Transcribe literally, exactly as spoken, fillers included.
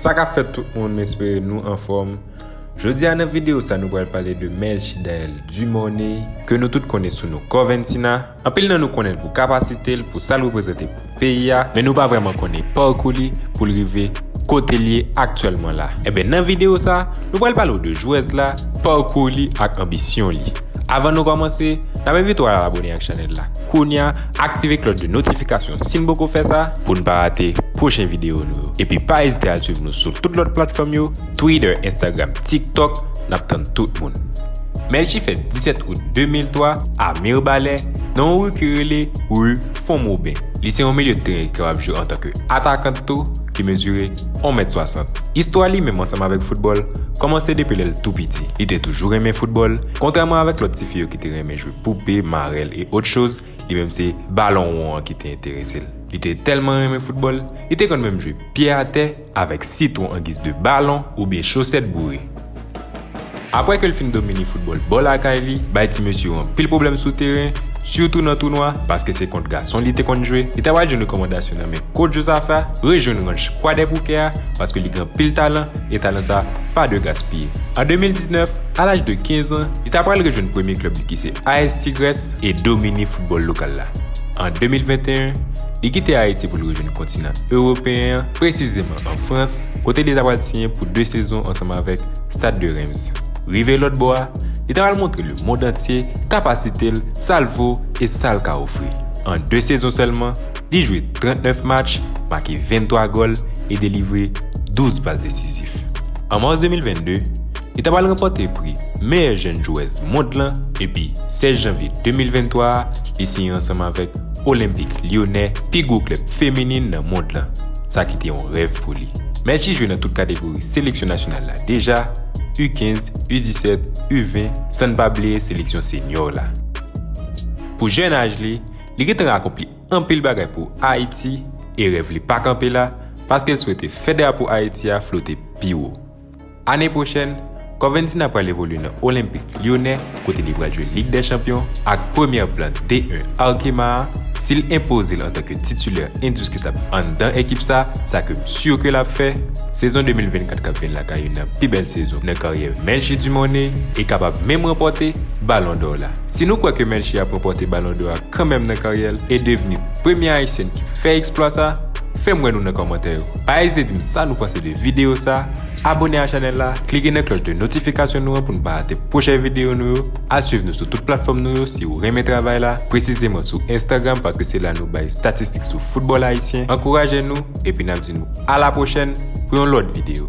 Sa k ap fèt tout moun, m espere nou anfòm. Jodi a nan videyo sa nou pral pale de Melchidaël Dumornay, ke nou tout konnen sou non Corventina. Anpil nan nou konnen l pou kapasite l, pou sa l reprezante pou peyi a, men nou pa vrèman konnen pakou li pou l rive kote l ye aktyèlman la. Enben, nan videyo sa, nou pral pale w de jwèz la, pakou li ak anbisyon li. Avan nou kòmanse, n ap envite w al abòne ak chanèl la kounye a, aktive klòch de notifikasyon si n poko fè sa, pou n pa rate pwochen videyo nou yo. Epi pa ezite al swiv nou sou tout lòt platfòm yo, Twitter, Instagram, TikTok, n ap tann tout moun. Melchi fèt disèt out de mil twa a Mirebalais, nan yon ri ki rele ri Fon Moben. Li se yon milye de teren ki kapab jwe antanke atakan tou, ki mezire yon mèt swasant. Istwa li menm ansanm avèk foutbòl kòmanse depi lè l tou piti. Li te toujou renmen foutbòl, kontrèman avèk lòt tifi yo ki te renmen jwe poupe, marèl e ot choz, li menm se balon won an ki te enterese l. Li te tèlman renmen foutbòl, li te konn menm jwe pye atè avèk sitwon an giz de balon oubyen chosèt boure. Apre ke l fin domine foutbòl bò lakay li, bay ti mesye yo anpil pwoblèm sou teren, sitou nan tounwa, paske se kont gason li te konn jwe, li ta pral jwenn rekòmandasyon nan men Coach Josafa, rejwenn ranch Kwadèboukè a, paske li gen anpil talan, e talan sa pa dwe gaspiye. An de mil diznèf, a laj de kenz an, li ta pral rejwenn premye klèb li ki se A S Tigres e domine foutbòl lokal la. An de mil venteyen, li kite Ayiti pou l rejwenn kontinan ewopeyen an, presizeman an Frans, kote li ta pral siyen pou de sezon ansanm avèk Stade de Reims. Rive lòt bò a, li ta pral montre lemonn antye kapasite l, sa l vo e sa l ka ofri. An de sezon sèlman, li jwe trannèf match, make venntwa gòl e delivre douz pas desizif. An mas de mil vennde, li ta pral ranpòte pri meyè jèn jwèz mond lan, epi sèz janvye de mil venntwa a, li siyen ansanm avèk Olympique Lyonnais, pi gwo klèb feminin nan mond lan. Sa ki te yon rèv pou li. Melchi jwe nan tout kategori seleksyon nasyonal la deja, U kenz, U disèt, U ven, san n pa bliye seleksyon senyò la. Pou jèn aj li, li gentan akonpli anpil bagay pou Ayiti, e rèv li pa kanpe la, paske l swete fè drapo Ayiti a flote pi wo. Ane pwochèn, Corventina pral evolye nan Olympique Lyonnais, kote li pral jwe Ligue des Champions ak premyè plan D un Arkema a. Si l enpoze l antanke titilè endiskutab anndan ekip sa, sa ke m si ke l ap fè, sezon de mil vennkat k ap vin la ka youn nan pi bèl sezon nan karyè Melchi Dumornay e kapab menm ranpòte Balon dò la. Si nou kwè ke Melchi ap ranpòte Balon dò a kanmenm nan karyè l e devni premye Ayisyèn ki fè eksplwa sa, fè m wè nou nan kòmantè yo. Pa ezite di m sa nou panse de videyo sa, abòne a chanèl la, klike nan klòch de notifikasyon nou an pou n pa rate pwochen videyo nou yo, al swiv nou sou tout platfòm nou yo si w renmen travay la, presizeman sou Instagram paske se la nou bay estatistik sou foutbòl ayisyen. Ankouraje nou, epi n ap di nou a la pwochèn pou yon lòt videyo.